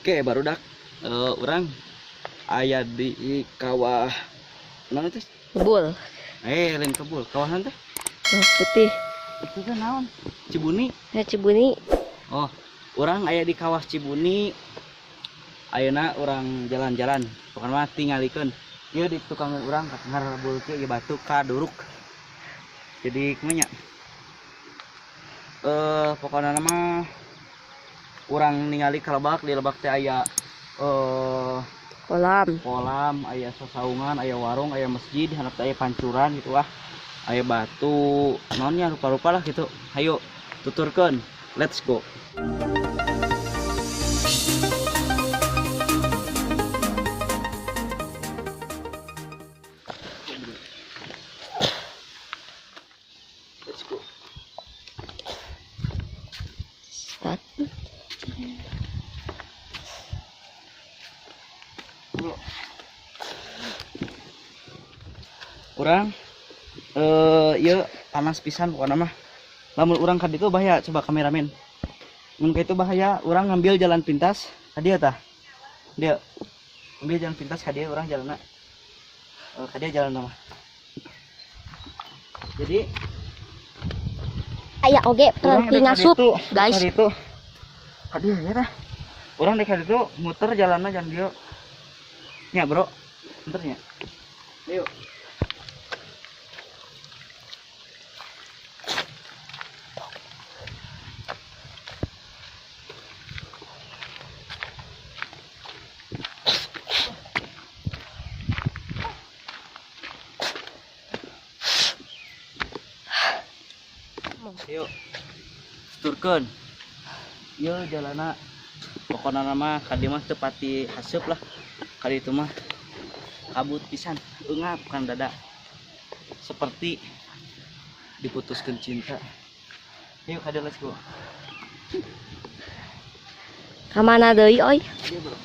Oke, barudak urang aya di kawah naon teh? Kebul. Lain kebul, kawah naon teh? Kawah putih. Itu kan naon? Cibuni. Ya, Cibuni. Oh, urang aya di kawah Cibuni. Ayeuna urang jalan-jalan, pokona mah tingalikeun. Ieu di tukang urang ngarebul kieu ieu batu kaduruk. Jadi kumaha nya? Pokona mah urang ningali ka lebak, di lebak teh aya kolam. Kolam, aya sasaungan, aya warung, aya masjid, handap teh aya pancuran gitu lah. Aya batu, naonnya rupa-rupa lah gitu. Hayu tuturkeun. Let's go. Let's go. Start. Urang ieu panas pisan pokona mah. Lamun urang ka ditu bahaya, coba kameramen. Mun ka itu bahaya, urang ngambil jalan pintas ka dieu tah. Dieu. Ngambil jalan pintas ka dieu urang jalanna. Ka dieu jalanna mah. Jadi aya oge peranti ngasup, guys. Ka ditu. Ka dieu ya tah. Urang dek ka ditu muter jalanna jalan dieu. Nya, Bro. Muternya. Ayo. Yuk, turkeun. Ieu jalana pokona mah ka dieu mah teu pati haseup lah. Ka ditu mah kabut pisan, eungap kan dada. Seperti diputuskeun cinta. Yuk ka dieu, let's go. Ka mana deui euy? Ieu, Bro.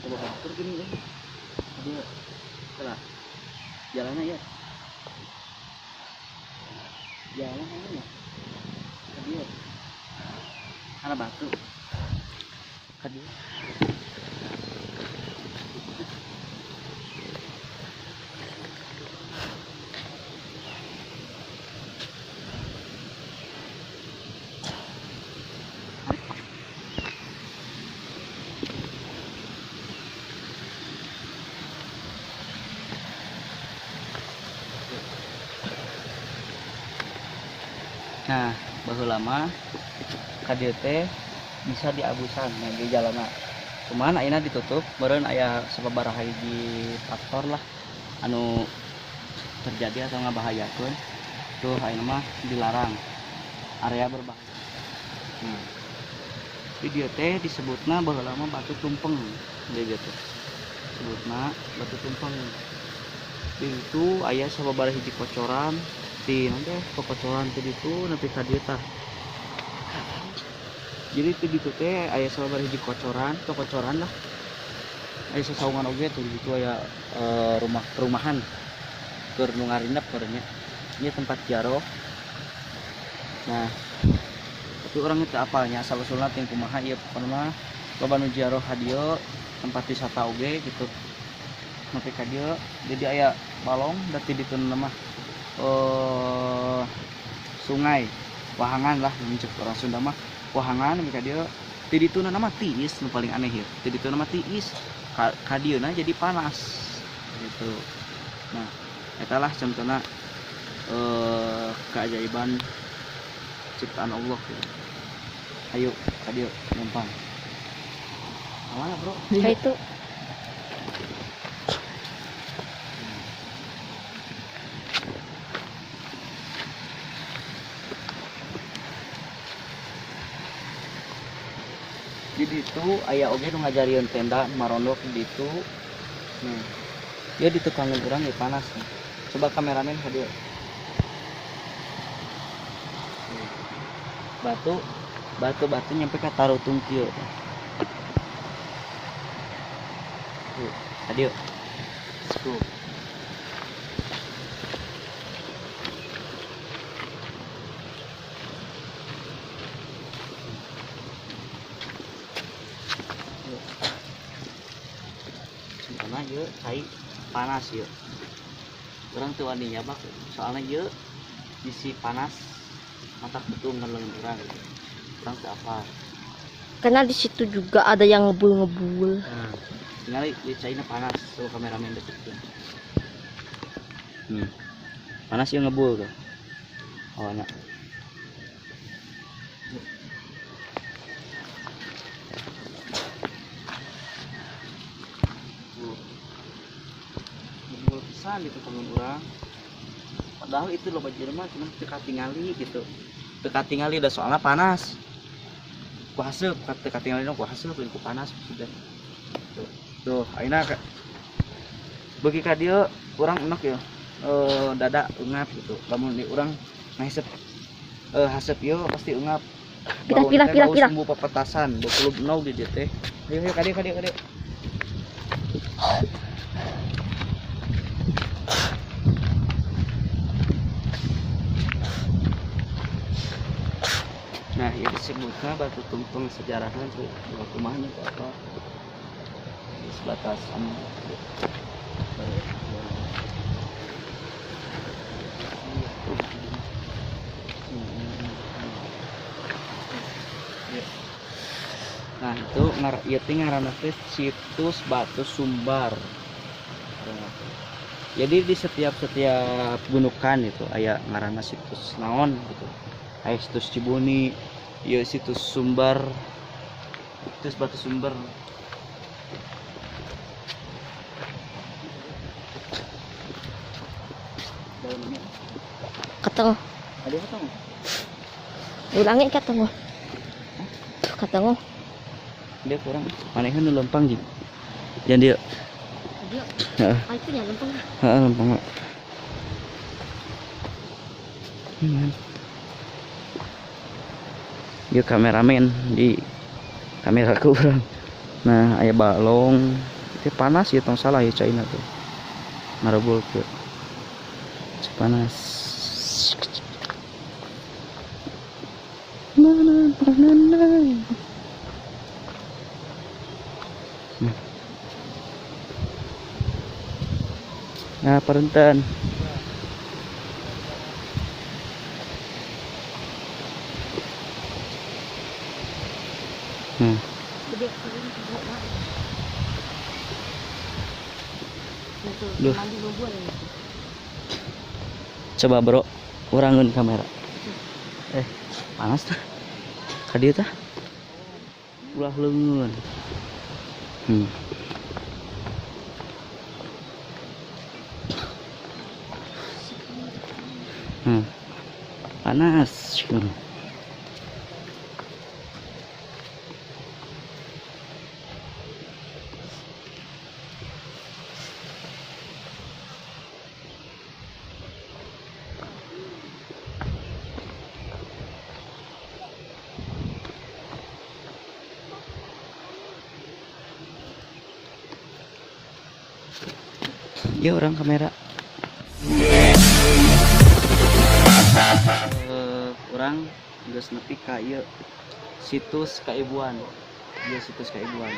Coba batur gini euy. Ka dieu. Salah. Jalannya ya. Jalan mana ya? Ka dieu. Karena batu. Ka dieu. Nah, baheula mah ka dieu teh bisa diabusan nah, di jalanna. Cuman ayeuna ditutup, meureun aya sababaraha hiji faktor lah anu terjadi atau ngabahayakeun. Tuh ayeuna mah dilarang. Area berbahaya. Nah, di dieu teh disebutna baheula mah batu tumpeng di dieu teh. Sebutna batu tumpeng. Di ditu aya sababaraha hiji kocoran. Di nanti kocoran ti ditu nepi ka dieu tah. Jadi ti ditu teh aya sababaraha hiji kocoran, teu kocoran lah. Aya sasaungan oge tuh di ditu aya rumah perumahan keur nu ngarinep meureun nya. Ieu tempat ziarah. Nah, tapi urang teu apal nya asal usulna teh kumaha ieu pokona mah loba nu ziarah ka dieu, tempat wisata oge gitu. Nepi ka dieu jadi aya balong da ti ditu mah sungai wahangan lah mun cek orang Sunda mah wahangan nepi ka dieu. Ti dituna mah tiis nu paling aneh ieu. Ti dituna mah tiis ka dieuna jadi panas gitu. Nah, eta lah contohna keajaiban ciptaan Allah gitu. Ayo ka dieu numpang. Mana, Bro? Ka itu. Di ditu aya oge nu ngajarieun tenda marondok di ditu. Nah, ieu di tukangan urang ge panas nih. Coba kameramen ka dieu. Batu, batu-batu nyampe ka tarutung kieu. Tuh, ka dieu. Let's go. Karena ieu cai panas ieu. Urang teu wani nyabak soalnya ieu bisi panas mata kutung kan leungeun urang gitu. Urang teu apal. Karena di situ juga ada yang ngebul-ngebul. Nah, tinggal di caina panas tuh kameramen deketkeun. Panas ieu ngebul tuh. Awana. Ngebul pisan gitu temen urang. Padahal itu loba jelema cuman teu katingali gitu. Teu katingali da soalna panas. Ku haseup teu katingali ku haseup ku panas sudah. Tuh, tuh ayeuna beuki ka dieu urang enak ya. Dada eungap gitu. Lamun di urang ngahiseup haseup ieu pasti eungap. Pindah, pindah, pindah, pindah. Sumbu pepetasan, 20 di dieu teh. Ayo, ayo ka dieu, ka dieu, ka dieu. Nah, ini disebutnya batu tumpeng sejarahnya cuy. Batu kumahnya atau apa? Di sebatas anu. Nah, itu ieu teh ngaranna teh situs Batu Sumbar. Jadi di setiap gundukan itu aya ngaranna situs naon gitu. Aya situs Cibuni, ieu situs Sumbar, situs Batu Sumber. Katong. Ada katong. Ulangi katong. Katong. Dia kurang manehna nu lempang jeung. Jangan dia. Dia. Heeh. Ah, itu nya lempang. Heeh, lempang. Dia kameramen di kamera kurang. Nah, aya balong. Itu panas ya tong salah ya caina tuh. Ngarebul kieu. Panas. Nah, perenten. Duh. Coba bro, urangun kamera. Panas tah. Ka dieu tah. Ulah leungeun. Panas. Ya orang kamera. Orang geus nepi ka ieu situs Kaibuan. Ieu situs Kaibuan.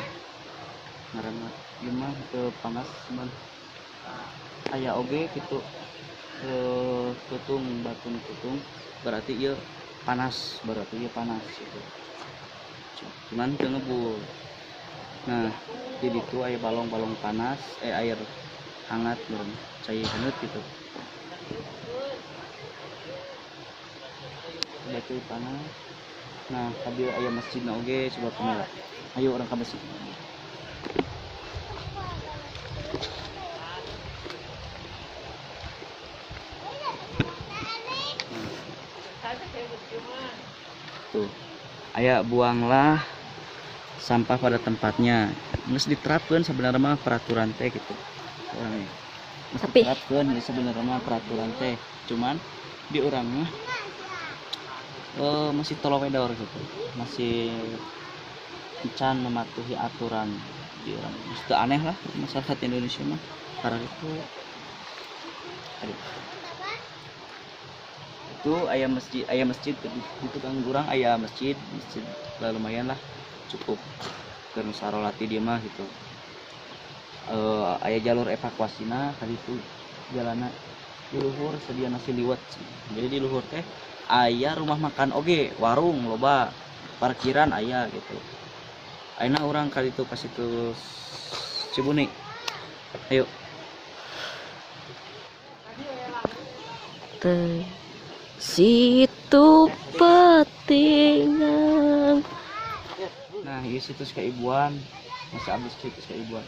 Ngaranna ieu mah teu panas cuman aya oge kitu. Tutung batu tutung berarti ieu panas, berarti ieu panas gitu. Cuman teu ngebul. Nah, di ditu aya balong-balong panas, air hangat meureun, cai haneut gitu. Batu panas. Nah, tadi aya masjidna oge coba kamera. Ayo urang ka masjid. Tuh. Aya buanglah sampah pada tempatnya. Geus diterapkeun sebenarnya mah peraturan teh gitu. Orangnya. Geus diterapkeun ya sebenarnya mah peraturan teh. Cuman di urang mah masih tolowedor gitu. Masih encan mematuhi aturan di urang. Geus teu aneh lah masyarakat Indonesia mah karena itu. Aduh. Itu aya masjid di tukang urang aya masjid, masjid lah lumayan lah cukup keur sarolati dia mah gitu. Aya jalur evakuasina tadi itu jalanna di luhur sedia nasi liwet. Jadi di luhur teh aya rumah makan oge, warung loba, parkiran aya gitu. Ayeuna urang ka ditu ka situs Cibuni. Ayo. Situ Petingan. Nah, ieu situs keibuan, masih abis situs keibuan.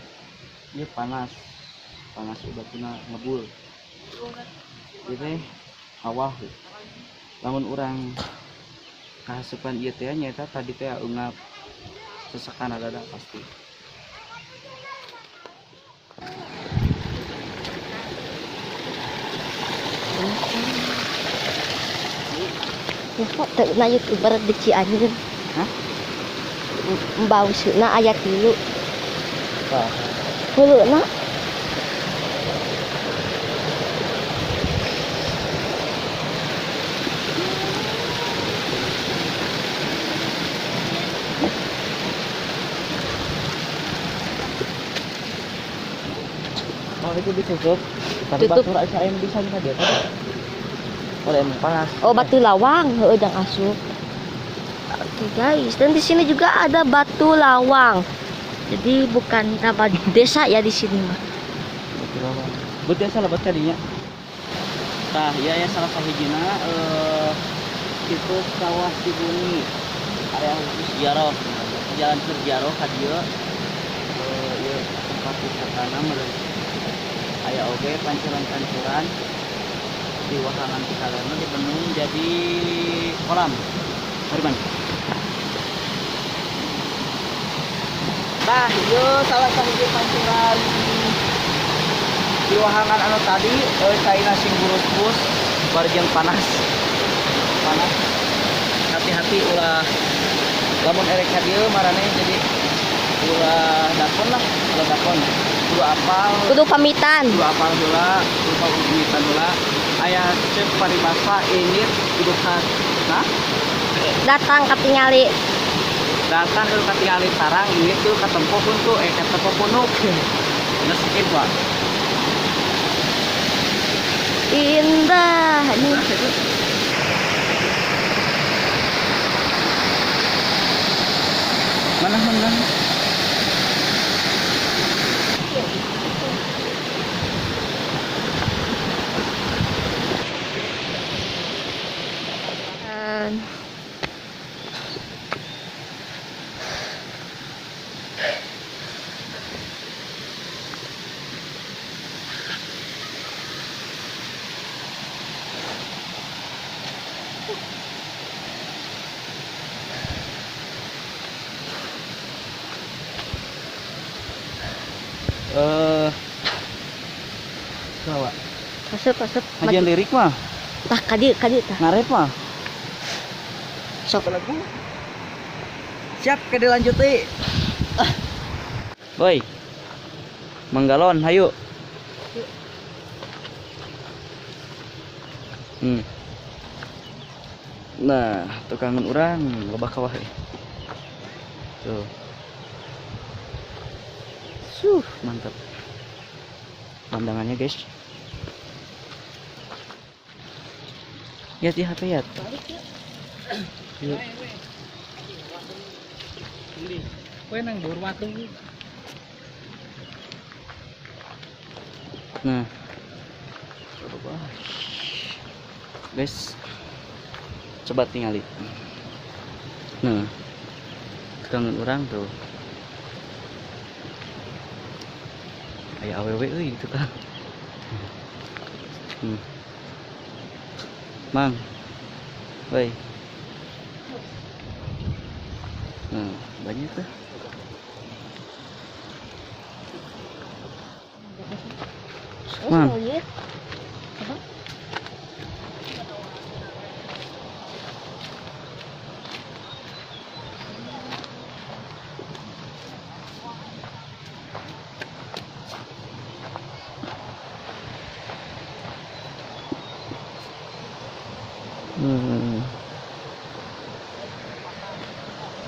Ieu panas. Panas batuna ngebul. Ieu teh kawah. Lamun urang kahasupan ieu teh nyaeta tadi teh eungap sesekan dada pasti. Ya kok teu na YouTuber di Cianjur. Hah? Bau seuna aya 3. Tah. Huluna. Oh, itu ditutup. Tapi Tutup. batur asa aya bisa ka dieu teh. Oh, emang panas. Oh, batu lawang, heueuh jang asup. Oke guys, dan di sini juga ada batu lawang. Jadi bukan nama desa ya di sini mah. Batu lawang. Batu biasa lebat kadinya. Tah, iya ya salah sahijina situs Kawah Cibuni. Area khusus ziarah. Jalan keur ziarah ka dieu. Ieu tempat wisatana meureun. Aya oge pancuran-pancuran di wahangan pikalana dibenung jadi kolam. Mari, Bang. Tah, ieu salah sahiji pancuran di wahangan anu tadi, caina sing burus-burus bari jeung panas. Panas. Hati-hati ulah lamun erek ka dieu maraneh jadi ulah dakon lah, ulah dakon. Kudu apal. Kudu pamitan. Kudu apal heula, kudu pamitan heula. Aya cek paribasa indit kudu ka nah? Datang katingali. Datang kudu katingali tarang indit kudu katempo kuntu, katempo punuk. Geus sakit, Pak. Indah nih. Mana mana? Sawa. Asup, asup. Hajian lirik mah. Tah, kadieu, kadieu tah. Ngarep mah. Sok. Lagu. Siap, ke dilanjuti. Ah. Boy. Manggalon, hayu. Nah, tukangan urang loba kawah euy. Tuh. Suh, mantap. Pandangannya, guys. Lihat di HP ya. Yuk. Nah. Coba. Guys. Coba tingali. Nah. Tukangan urang tuh. Aya awewe euy gitu kan. Mang. Woi. Nah, banyak tuh. Mang.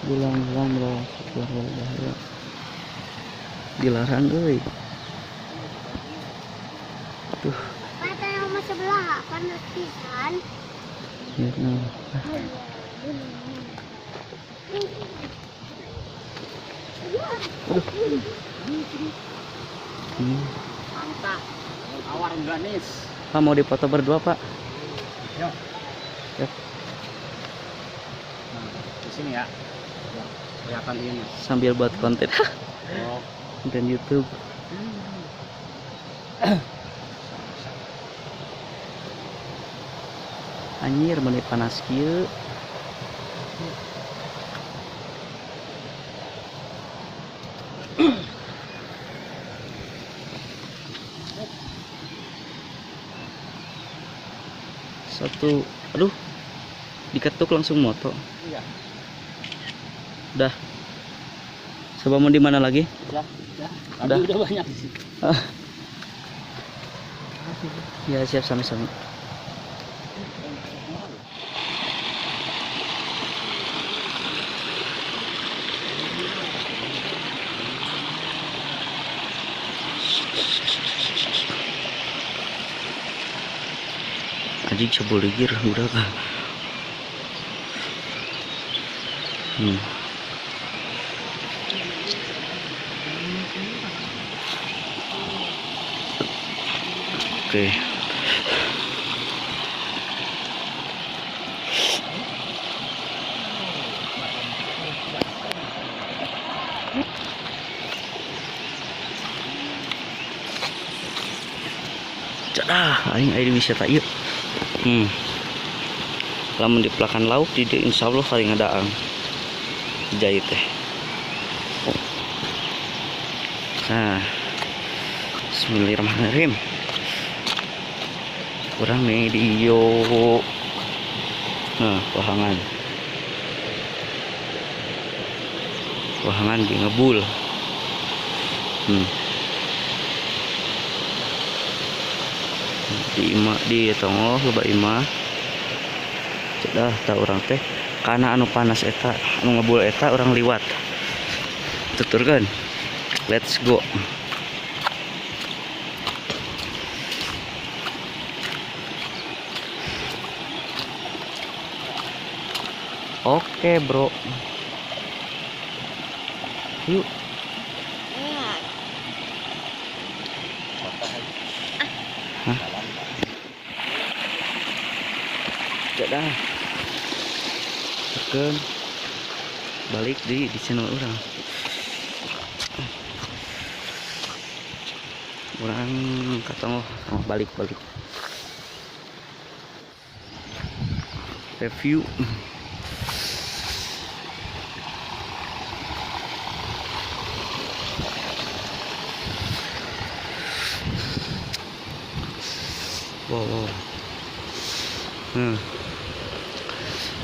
Bilang-bilang bahaya. Dilarang euy. Tuh. Kata rumah sebelah, panas pisan. Ya, nah. Aduh. Mantap. Awar ganis. Pak mau dipoto berdua, Pak? Yo. Ya. Nah, di sini ya. Kelihatan ini. Sambil buat konten. Oh. Konten YouTube. Anjir, meuni panas kieu. Satu, aduh, diketuk langsung moto. Iya. Udah. Coba mau di mana lagi? Udah, udah. Udah. Udah banyak di sini. Ya, siap sama-sama. Anjing coba ligir udah kah? Oke. Cadah, aing aing wisata ieu. Lamun dipelakan lauk di dieu insyaallah paling ngadaang. Jahit teh. Nah. Bismillahirrahmanirrahim. Kurang nih di iyo. Nah, wahangan. Wahangan di ngebul. Di imah di tongoh loba imah. Cedah ta urang teh kana anu panas eta, anu ngebul eta urang liwat. Tuturkeun. Let's go. Oke, bro. Yuk. Hah? Dadah. Tekan. Balik di channel orang. Orang katong oh, balik. Review. Wow.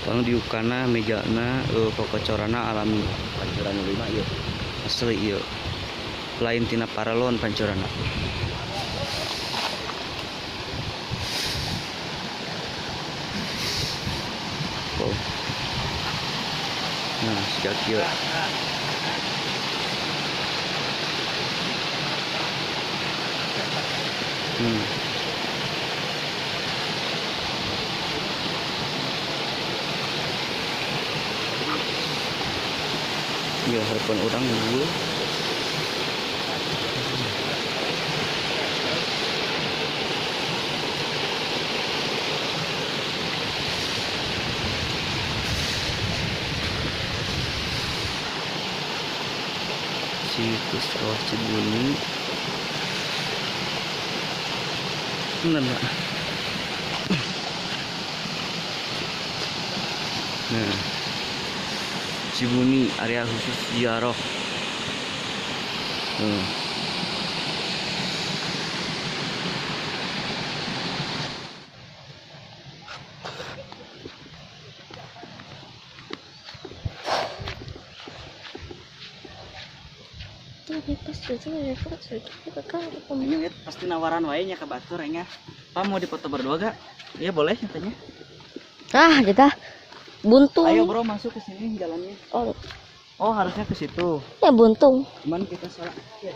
Bang diukana mejana kokocorana alami pancuran 5 ieu. Asli ieu. Lain tina paralon pancorana. Wow. Nah, siga kieu. Ya harapan orang dulu. Situs Rawa Cibuni. Bener nggak? Nah, Cibuni area khusus ziarah. Ini pasti nawaran wae nya ka batur nya. Pak mau dipoto berdua gak? Iya boleh katanya. Ah, kita buntung. Ayo bro masuk ke sini jalannya. Oh. Oh, harusnya ke situ. Ya buntung. Cuman kita salah. Ya.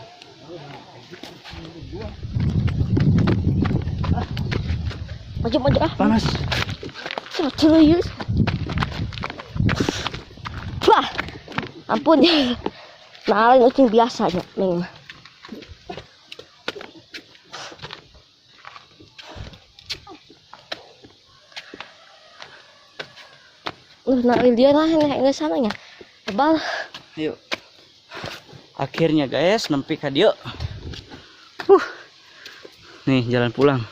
Maju maju ah. Panas. Sama serius. Wah. Ampun. Nah, lain ucing biasa nya, Neng mah. Nah, dia lah yang sana nya. Tebal. Ayo. Akhirnya guys, nempi ka dieu. Nih jalan pulang.